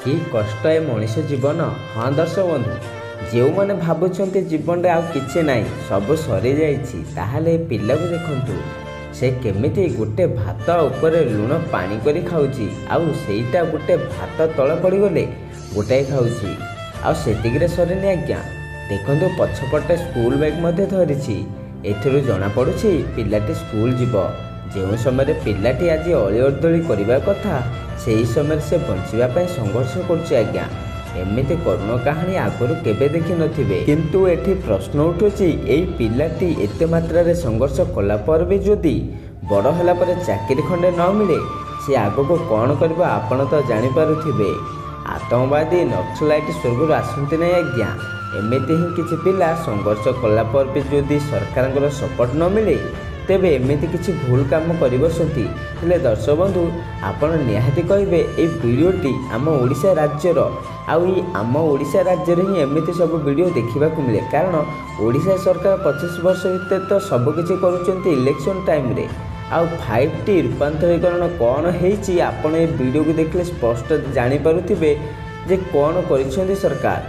କି କଷ୍ଟ ଏ ମଣିଷ ଜୀବନ। ହଁ ଦର୍ଶକ ବନ୍ଧୁ, ଯେଉଁମାନେ ଭାବୁଛନ୍ତି ଜୀବନରେ ଆଉ କିଛି ନାହିଁ, ସବୁ ସରିଯାଇଛି, ତାହେଲେ ଏ ପିଲାକୁ ଦେଖନ୍ତୁ, ସେ କେମିତି ଗୋଟେ ଭାତ ଉପରେ ଲୁଣ ପାଣି କରି ଖାଉଛି, ଆଉ ସେଇଟା ଗୋଟେ ଭାତ ତଳେ ପଡ଼ିଗଲେ ଗୋଟାଏ ଖାଉଛି। ଆଉ ସେତିକିରେ ସରିନି ଆଜ୍ଞା, ଦେଖନ୍ତୁ ପଛପଟେ ସ୍କୁଲ ବ୍ୟାଗ୍ ମଧ୍ୟ ଧରିଛି। ଏଥିରୁ ଜଣାପଡ଼ୁଛି ପିଲାଟି ସ୍କୁଲ ଯିବ। ଯେଉଁ ସମୟରେ ପିଲାଟି ଆଜି ଅଳି ଅର୍ଦ୍ଦଳି କରିବା କଥା, ସେହି ସମୟରେ ସେ ବଞ୍ଚିବା ପାଇଁ ସଂଘର୍ଷ କରୁଛି ଆଜ୍ଞା। ଏମିତି କରୁଣ କାହାଣୀ ଆଗରୁ କେବେ ଦେଖିନଥିବେ। କିନ୍ତୁ ଏଠି ପ୍ରଶ୍ନ ଉଠୁଛି, ଏଇ ପିଲାଟି ଏତେ ମାତ୍ରାରେ ସଂଘର୍ଷ କଲା ପରେ ବି ଯଦି ବଡ଼ ହେଲା ପରେ ଚାକିରି ଖଣ୍ଡେ ନ ମିଳେ, ସେ ଆଗକୁ କ'ଣ କରିବ ଆପଣ ତ ଜାଣିପାରୁଥିବେ। ଆତଙ୍କବାଦୀ, ନକ୍ସଲାଇଟ୍ ସ୍ୱର୍ଗରୁ ଆସନ୍ତି ନାହିଁ ଆଜ୍ଞା। ଏମିତି ହିଁ କିଛି ପିଲା ସଂଘର୍ଷ କଲା ପରେ ବି ଯଦି ସରକାରଙ୍କର ସପୋର୍ଟ ନ ମିଳେ, ତେବେ ଏମିତି କିଛି ଭୁଲ କାମ କରି ବସନ୍ତି। ହେଲେ ଦର୍ଶକ ବନ୍ଧୁ, ଆପଣ ନିହାତି କହିବେ ଏଇ ଭିଡ଼ିଓଟି ଆମ ଓଡ଼ିଶା ରାଜ୍ୟର, ଆଉ ଏଇ ଆମ ଓଡ଼ିଶା ରାଜ୍ୟରେ ହିଁ ଏମିତି ସବୁ ଭିଡ଼ିଓ ଦେଖିବାକୁ ମିଳେ। କାରଣ ଓଡ଼ିଶା ସରକାର 25 ବର୍ଷ ଭିତରେ ତ ସବୁକିଛି କରୁଛନ୍ତି ଇଲେକ୍ସନ୍ ଟାଇମ୍ରେ। ଆଉ 5ଟି ରୂପାନ୍ତରୀକରଣ କ'ଣ ହେଇଛି, ଆପଣ ଏ ଭିଡ଼ିଓକୁ ଦେଖିଲେ ସ୍ପଷ୍ଟ ଜାଣିପାରୁଥିବେ ଯେ କ'ଣ କରିଛନ୍ତି ସରକାର।